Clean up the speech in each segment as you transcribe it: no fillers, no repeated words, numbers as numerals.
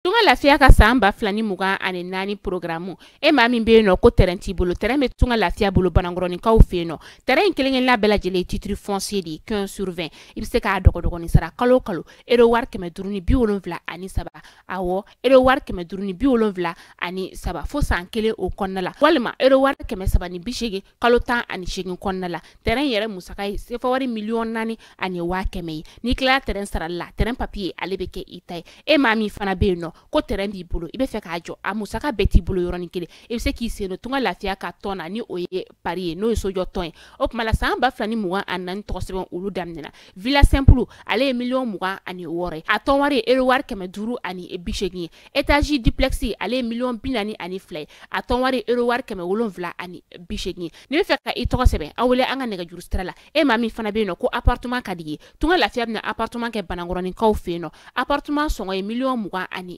Tunga lafiya ka san 2024 programme e maa min bɛ yen nɔ ko terrain t'i bolo, terrain bɛ Tunga lafiya bolo Banankɔrɔninkaw fɛ yen nɔ. Terrain in kelen-kelenna bɛɛ lajɛlen titre foncier de ye 15 sur 20. I bɛ se k'a dɔgɔdɔgɔnin sara kalo o kalo euro wari 573, awɔ euro wari 573 fo san kelen o kɔnɔna la, walima euro wari 380 kalo 18 kɔnɔna la. Terrain yɛrɛ musaka ye sefa wari 4,1 million ye. N'i tilala terrain sarali la, terrain papier ale bɛ kɛ i ta ye. E maa min fana bɛ yen nɔ ko terrain b'i bolo, i bɛ fɛ k'a jɔ, a musaka bɛɛ t'i bolo yɔrɔnin kelen, i bɛ se k'i sen don Tunga lafiya ka tɔn na ni o ye pari ye, n'o ye sojɔ tɔn ye. O tuma la san 2024 tɔgɔ sɛbɛn olu daminɛna. Villa simple ale ye 26 million ye, a tɔn wari ye euro wari 580 ye. Étage duplex ale ye 42 million ye, a tɔn wari ye euro wari 780 ye. N'i bɛ fɛ ka i tɔgɔ sɛbɛn, aw wele an ka nɛgɛjuru sira la. E maa min fana bɛ yen nɔ ko appartement ka di i ye, Tunga lafiya bɛna appartement kɛ Banankɔrɔninkaw fɛ yen nɔ. Appartement sɔngɔ ye 24 million ye,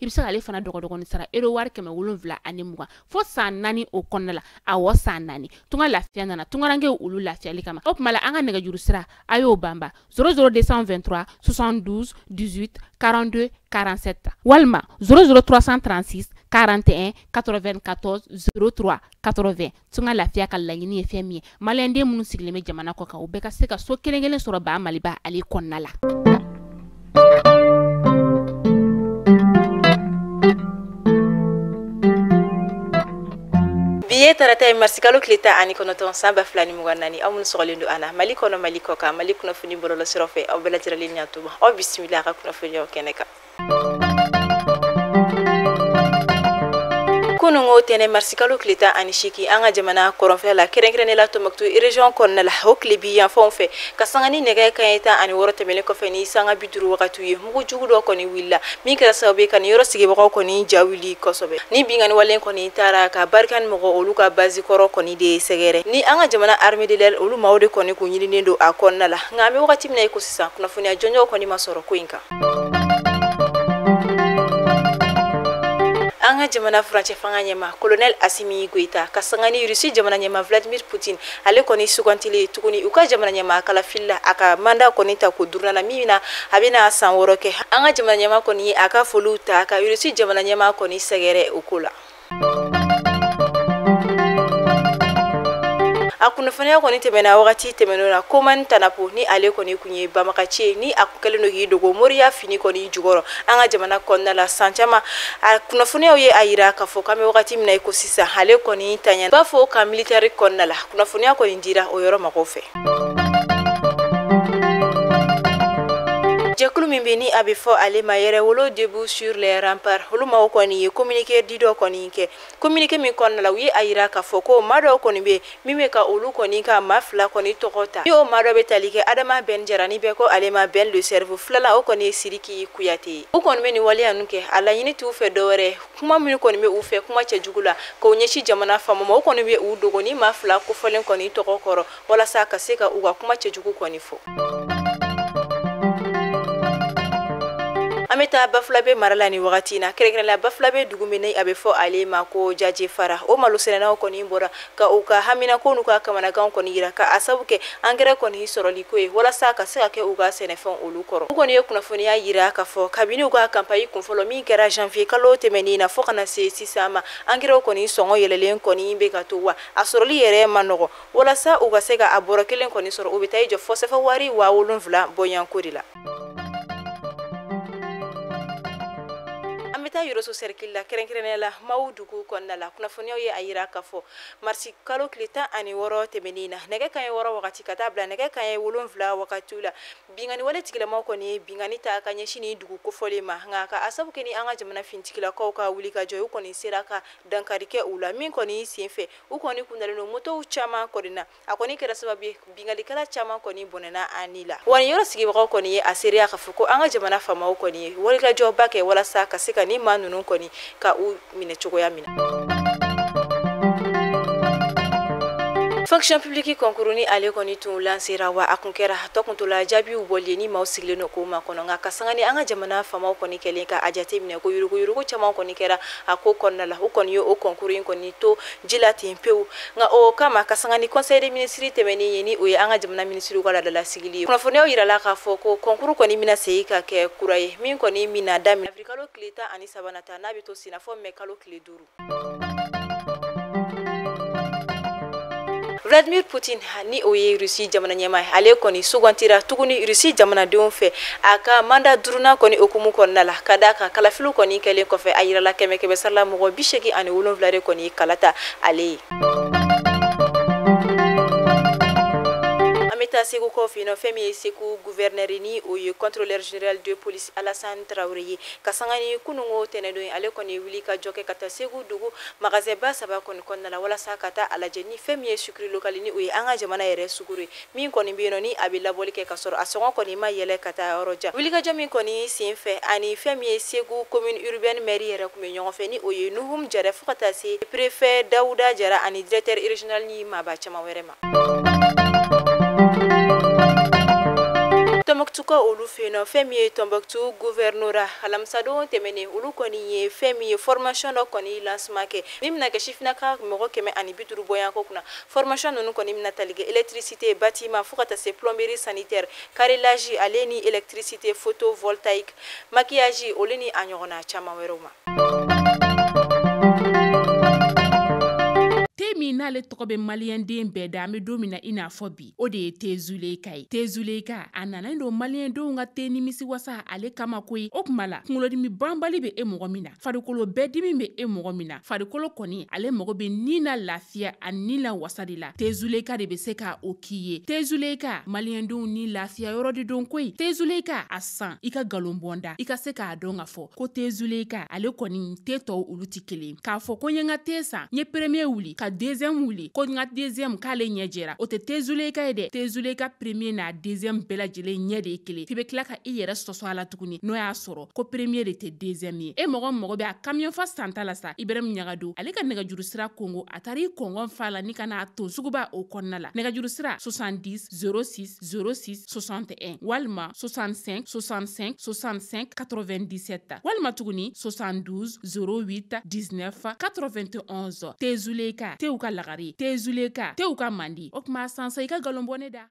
i bɛ se k'ale fana dɔgɔdɔgɔnin sara euro wari 720 fo san 4 o kɔnɔna la. Awɔ, san 4. Tunga lafiya nana tungarankew olu lafiyali kama. O tuma la an ka nɛgɛjuru sira a y'o banba 00 223 72 18 42 47 walima 00 336 41 94 03 80. Tunga lafiya ka laɲini ye fɛn min ye, maliyɛnden minnu sigilen bɛ jamana kɔ kan, u bɛɛ ka se ka so kelen kelen sɔrɔ ba Maliba ale kɔnɔna la. Bi ye tarata ye, marisikalo tile 19 san 2024. Aw minnu sɔgɔlen don an na Mali kɔnɔ, Mali kɔ kan, Mali kunnafoni bɔlɔlɔsiraw fɛ, aw bɛɛ lajɛlen ɲantuma, aw bisimila a ka kunnafoniyaw kɛnɛ kan. Kunungo tɛnɛ marisikalo tile 18, an ka jamana kɔrɔnfɛ la, kɛrɛnkɛrɛnnen la Tombouctou région kɔnɔna la, o tile bi yanfanw fɛ ka sanga ni nɛgɛ kanɲɛ 16 tɛmɛnen kɔfɛ ni sanga 50 wagatiw ye, mugu jugu dɔ kɔni wulila min kɛra sababu ye ka nin yɔrɔ sigibagaw kɔni ja wuli kosɛbɛ. Ni binkanni wale kɔni taara ka Barkhane mɔgɔ olu ka base kɔrɔ kɔni de sɛgɛrɛ, ni an ka jamana armée de l'air olu maaw de kɔni kun ɲininen don a kɔnɔna la. Nka an bɛ wagati min na i ko sisan, kunnafoniya jɔnjɔnw kɔni ma sɔrɔ ko in kan. An ka jamana furancɛ fanga ɲɛma colonel Assimi Goïta ka sanga ni Russie jamana ɲɛma Vladimir Poutine, ale kɔni sugantilen tuguni u ka jamana ɲɛma kalafili la, a ka mandat kɔni ta ko duurunan na min na a bɛna san 6 kɛ. An ka jamana ɲɛma kɔni ye a ka foliw ta ka Russie jamana ɲɛma kɔni sɛgɛrɛ o ko la. A kunnafoniya kɔni tɛmɛna wagati tɛmɛnenw na, Komani Tanapo ni ale kɔni kun ye banbagaci ye, ni a kɛlen don k'i dogo moriya fini kɔni jukɔrɔ an ka jamana kɔnɔna la san caman. A kunnafoniyaw ye a yira k'a fɔ k'an bɛ wagati min na i ko sisan, ale kɔni taɲa b'a fɔ ka militaire kɔnɔna la. Kunnafoniya kɔni dira o yɔrɔ mɔgɔw fɛ. Jɛkulu min bɛ ni a bɛ fɔ ale ma Yɛrɛwolo debout sur les remparts, olu maaw kɔni ye communiqué di dɔ kɔni kɛ, communiqué min kɔnɔna la u ye a yira k'a fɔ ko maa dɔw kɔni bɛ min bɛ ka olu kɔni ka maa fila kɔni tɔgɔ ta, ni o maa dɔ bɛ tali kɛ Adama Ben Jara ni bɛɛ ko ale ma Ben le cerveau, filanan o kɔni ye Sidiki Kuyate ye. U kɔni bɛ nin waleya ninnu kɛ, a laɲini t'u fɛ dɔwɛrɛ, kuma minnu kɔni bɛ u fɛ kuma cɛjugu la k'o ɲɛsin jamana faamaw ma, u kɔni bɛ u dogo ni maa fila kofɔlen kɔni tɔgɔ kɔrɔ walasa ka se ka u ka kuma cɛjugu kɔni fɔ. An bɛ taa Bafulabe mara la nin wagati in na, kɛrɛnkɛrɛnnenya la Bafulabe dugu min ni a bɛ fɔ ale ma ko Jaje Fara, o malo sɛnɛnaw kɔni bɔra ka u ka haminako n'u ka kamanagan kɔni yira ka a sabu kɛ angɛrɛ kɔni sɔrɔli ko ye walasa ka se ka kɛ u ka sɛnɛfɛnw olu kɔrɔ. U kɔni ye kunnafoniya yira k'a fɔ kabini u ka campagne kunfɔlɔ min kɛra janvier kalo tɛmɛnen na fo ka na se sisan ma, angɛrɛw kɔni sɔngɔ yɛlɛlen kɔni bɛ ka to, wa a sɔrɔli yɛrɛ ma nɔgɔ. Walasa u ka se ka a bɔrɔ kelen kɔni sɔrɔ, u bɛ taa i jɔ fo sɛfɛ wari 7000 bɔɲɔgɔnko de la. An bɛ taa Yoroso cercle la, kɛrɛnkɛrɛnnenya la Mawu dugu kɔnɔna la. Kunnafoniyaw ye a yira k'a fɔ marisi kalo tile 16 tɛmɛnen na, nɛgɛ kanɲɛ 6 wagati ka taa bila nɛgɛ kanɲɛ 7 wagatiw la, binkanni wale tigilamaw kɔni ye binkanni ta ka ɲɛsin nin dugu kofɔlen ma. Nka ka a sabu kɛ ni an ka jamana finitigilakaw ka wuli ka jɔ, u kɔni sera ka dankari kɛ u la min kɔni senfɛ, u kɔni kundalen don motow caman kɔni na. A kɔni kɛra sababu ye binkannikɛla caman kɔni bɔnɛna a ni la. Wa nin yɔrɔ sigibagaw kɔni ye a seereya k'a fɔ ko an ka jamana faamaw kɔni ye walikajɔba kɛ walasa ka se ka ni maa ninnu kɔni ka u minɛ cogoya min na. Fɛn Fonction publique concours ni ale kɔni tun lancera wa a kun kɛra tɔ kun tola jaabiw bɔli ni maaw sigilen don k'o makɔnɔ. Nka ka sanga ni an ka jamana faamaw kɔni kɛlen ka a jateminɛ ko yuruguyurugu caman kɔni kɛra a ko kɔnɔna la, u kɔni ye o concours in kɔni to ji la ten pewu. Nka o kama ka sanga ni conseil des ministres tɛmɛnen ye, ni o ye an ka jamana ministres ka laadala sigili ye, kunnafoniyaw yirala k'a fɔ ko concours kɔni bɛna segin ka kɛ kura ye min kɔni bɛna daminɛ avril kalo tile 13 nata, n'a bɛ to sen na fɔ mai kalo tile 5. Vladimir Poutine ni o ye Russie jamana ɲɛmaa ye, ale kɔni sugantira tuguni Russie jamanadenw fɛ a ka mandat duurunan kɔni hukumu kɔnɔna la, ka d'a kan kalafiliw kɔni kɛlen kɔfɛ a yirala 100 sara la mɔgɔ 87 de kɔni ye kala ta ale ye. An bɛ taa Segu kɔfɛ yen nɔ, fɛn min ye Segu gouverneur ni o ye contrôleur général de police Alassane Traoré ye, ka sanga ni kununko tɛnɛndon ye, ale kɔni ye wuli ka jɔ kɛ ka taa Segu dugu magasin ba 3 kɔni kɔnɔna la walasa ka taa a lajɛ ni fɛn min ye sucre local ni o ye an ka jamana yɛrɛ sukaro ye min kɔni bɛ yen nɔ ni a bɛ labɔli kɛ ka sɔrɔ a sɔngɔ kɔni ma yɛlɛ ka taa yɔrɔ jan. Wulikajɔ min kɔni sen fɛ ani fɛn min ye Segu commune urbaine maire yɛrɛ tun bɛ ɲɔgɔn fɛ ni o ye Nuhum Jara fo ka taa se préfet Dawuda Jara ani directeur régional ni maaba caman wɛrɛ ma. Tombouctou ka olu fɛ yen nɔ, fɛn min ye Tombouctou gouvernorat alamisadon tɛmɛnen, olu kɔni ye fɛn min ye formation dɔ kɔni lancement kɛ min bɛna kɛ sifinnaka mɔgɔ 150 bɔɲɔgɔnko kunna. Formation ninnu kɔni bɛna tali kɛ électricité, bâtiment fo ka taa se plomberie sanitaire, carrelage ale ni électricité photovoltaïque, maquillage olu ni a ɲɔgɔnna caman wɛrɛw ma. Te min n'ale tɔgɔ bɛ maliyɛnden bɛɛ da, an bɛ don min na i n'a fɔ bi, o de ye te Zuleyika ye. Te Zuleyika a nana don maliyɛndenw ka te nimisi wasa ale kama koyi. O tuma la kunkolodimi banbali bɛ e mɔgɔ min na, farikolo bɛɛ dimi bɛ e mɔgɔ min na, farikolo kɔni ale mago bɛ ni na lafiya ani ni la wasa de la, te Zuleyika de bɛ se ka o k'i ye. Te Zuleyika maliyɛndenw ni lafiya yɔrɔ de don koyi. Te Zuleyika a san i ka nkalon bɔnda, i ka se k'a dɔn k'a fɔ ko te Zuleyika ale kɔni te tɔw olu tɛ kelen. K'a fɔ ko n ye n ka te san, n ye premier wuli ka deuxième wuli, ko n ka deuxième k'ale ɲɛ jɛra, o tɛ te Zuleyika ye dɛ. Te Zuleyika premier n'a deuxième bɛɛ lajɛlen ɲɛ de ye kelen. F'i bɛ tila ka i yɛrɛ sɔsɔ a la tuguni n'o y'a sɔrɔ ko premier de tɛ deuxième ye. E mɔgɔ mago bɛ a camion fa santa la sa, Ibrahim Ɲagado ale ka nɛgɛjuru sira kongo, a taara i kɔngɔn fa la ni ka n'a ton suguba o kɔnɔna la. Nɛgɛjuru sira 70 06 06 61 walima 65 65 65 97 walima tuguni 72 08 19 91. Te Zuleyika tew ka lagare, te Zuleyika tew ka mandi. O tuma sansa i ka nkalon bɔ ne da.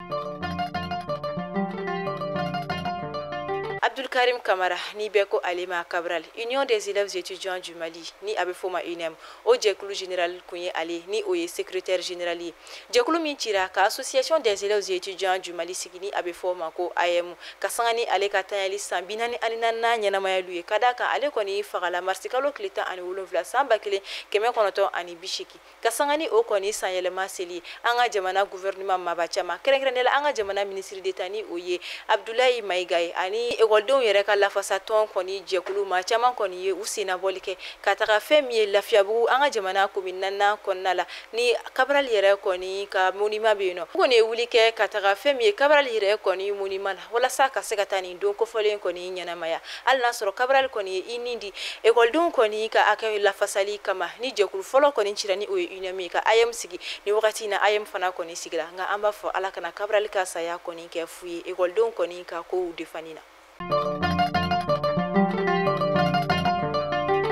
Abdul Karim Kamara ni bɛɛ ko ale ma Cabral, Union des élèves étudiants du Mali ni a bɛ f'o ma UNEM, o jɛkulu général kun ye ale ni o ye secrétaire général ye. Jɛkulu min cira ka association des élèves étudiants du Mali sigi ni a bɛ f'o ma ko AEM, ka sanga ni ale ka tanyali san 44 ɲɛnamayaliw ye, ka d'a kan ale kɔni fagala marisi kalo tile 17 san 1980, ka sanga ni o kɔni sanyɛlɛma seli an ka jamana gouvernement maaba caman, kɛrɛnkɛrɛnnenya la an ka jamana ministre d'État ni o ye Abdoulaye Maïga ye, ani ekɔlidenw yɛrɛ ka lafasatɔn kɔni jɛkulu maa caman kɔni ye u sennabɔli kɛ ka taga fɛn min ye Lafiyabugu an ka jamana commune 4nan kɔnɔna la ni Cabral yɛrɛ kɔni ka monument bɛ yen nɔ. U kɔni ye wuli kɛ ka taga fɛn min ye Cabral yɛrɛ kɔni monument la walasa ka se ka taa nin don kofɔlen kɔni ɲɛnamaya, hali n'a sɔrɔ Cabral kɔni ye i nin di ekɔlidenw kɔni ka hakɛ lafasali kama ni jɛkulu fɔlɔ kɔni cira ni o ye UNEM ye ka AEM sigi. Ni wagati in na AEM fana kɔni sigira, nka an b'a fɔ Ala kana Cabral ka saya kɔni kɛ fu ye ekɔlidenw kɔni ka kow defani na.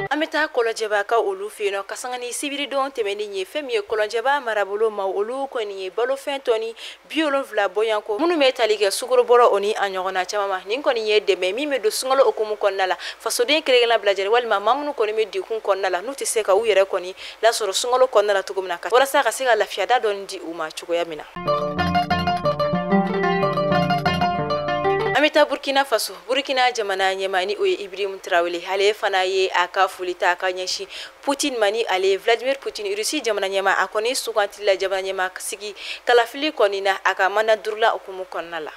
An bɛ taa Kɔlɔnjɛba ka olu fɛ yen nɔ, ka sanga ni sibiridon tɛmɛnen ye, fɛn min ye Kɔlɔnjɛba marabolo ma, olu kɔni ye balofɛn tɔni 70 bɔɲɔgɔnko minnu bɛ tali kɛ sukarobɔrɔ o ni a ɲɔgɔnna caman ma. Nin kɔni ye dɛmɛ min bɛ don sunkalo hukumu kɔnɔna la, fasoden kelen-kelenna bɛɛ lajɛlen walima maa minnu kɔni bɛ degun kɔnɔna la n'u tɛ se ka u yɛrɛ kɔni lasɔrɔ sunkalo kɔnɔna la cogo min na, walasa ka se ka lafiyada dɔɔni di u ma cogoya min na. An bɛ taa Burkina Faso. Burkina jamana ɲɛmaa ni o ye Ibrahim Traoré, ale fana ye a ka foli ta ka ɲɛsin Poutine ma, ni ale ye Vladimir Poutine Russie jamana ɲɛmaa, a kɔni sugantili la jamana ɲɛmaa sigi kalafili kɔni na a ka mandat duurunan hukumu kɔnɔna la.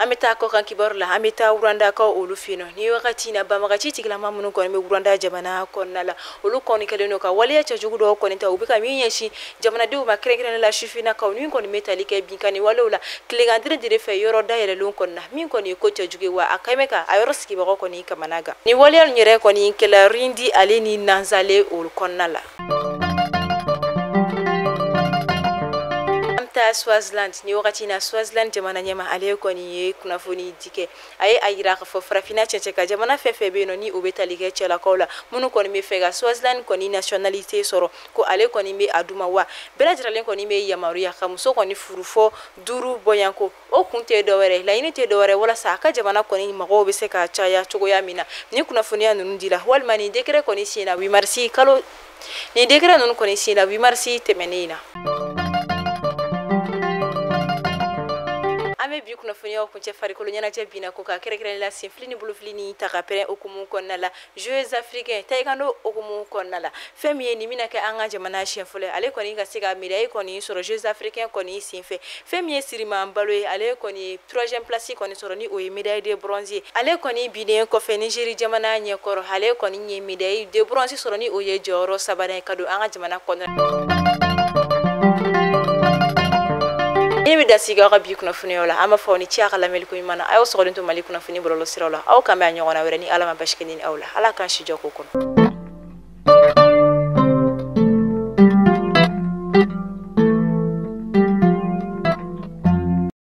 An bɛ taa kɔkan kibaru la, an bɛ taa Rwandakaw olu fɛ yen nɔ. Ni wagati in na banbagaci tigilama minnu kɔni bɛ Rwanda jamana kɔnɔna la, olu kɔni kɛlen don ka waleya cɛjugu dɔw kɔni ta, u bɛ ka min ɲɛsin jamanadenw ma kɛrɛnkɛrɛnnenya la sifinnakaw, min kɔni bɛ tali kɛ binkanni walew la tilegan dire fɛ yɔrɔ dayɛlɛlenw kɔni na, min kɔni ye ko cɛjugu ye wa a kɛlen bɛ ka a yɔrɔ sigibagaw kɔni kamanagan. Ni waleya ninnu yɛrɛ kɔni kɛla Rindi ale ni Nanzale olu kɔnɔna la. taa Swaziland. Ni wagati na, Swaziland jamana ɲɛma, ale kɔni ye kunnafoni di kɛ. A ye a yira k'a fɔ farafinna cɛncɛn ka jamana fɛn fɛn bɛ yen nɔ, ni o bɛ tali kɛ cɛlakaw la, minnu kɔni bɛ fɛ ka Swaziland kɔni nationalité sɔrɔ, ko ale kɔni bɛ a d'u ma. Wa bɛɛ lajɛlen kɔni bɛ yamaruya ka muso kɔni furu fɔ 5 bɔɲɔgɔnko. O kun tɛ dɔwɛrɛ, laɲini tɛ dɔwɛrɛ, walasa a ka jamana kɔni mɔgɔw bɛ se ka caya cogoya min na. Ni kunnafoniya ninnu dila, walima nin décret kɔni signera 8 mars kalo, nin décret ninnu kɔni signera 8 mars tɛmɛnen in na. An bɛ bi kunnafoniyaw kuncɛ farikolo ɲɛnajɛ binna ko ka kɛrɛnkɛrɛnnen la senfili ni bolofili ni tagapɛrɛn hukumu kɔnɔna la, Jeux africains taekwondo hukumu kɔnɔna la. Fɛn min ye nin bɛna kɛ an ka jamana siɲɛ fɔlɔ ye, ale kɔni ka se ka médaille kɔni sɔrɔ Jeux africains kɔni senfɛ. Fɛn min ye Siriman Balo ye, ale kɔni ye 3e place kɔni sɔrɔ, ni o ye médaille de bronze ye. Ale kɔni binnen kɔfɛ Nigérie jamana ɲɛkɔrɔ, ale kɔni ye médaille de bronze sɔrɔ, ni o ye jɔyɔrɔ 3nan ye ka don an ka jamana kɔnɔ. Ne bɛ da sigi aw ka bi kunnafoniyaw la. An b'a fɔ aw ni ce a ka lamɛnni ko ɲuman na. A y'aw sɔgɔlen to Mali kunnafoni bɔlɔlɔsiraw la. Aw kan bɛn a ɲɔgɔnna wɛrɛ ni Ala ma basi kɛ ni aw la. Ala k'an si jɔ ko kɔnɔ.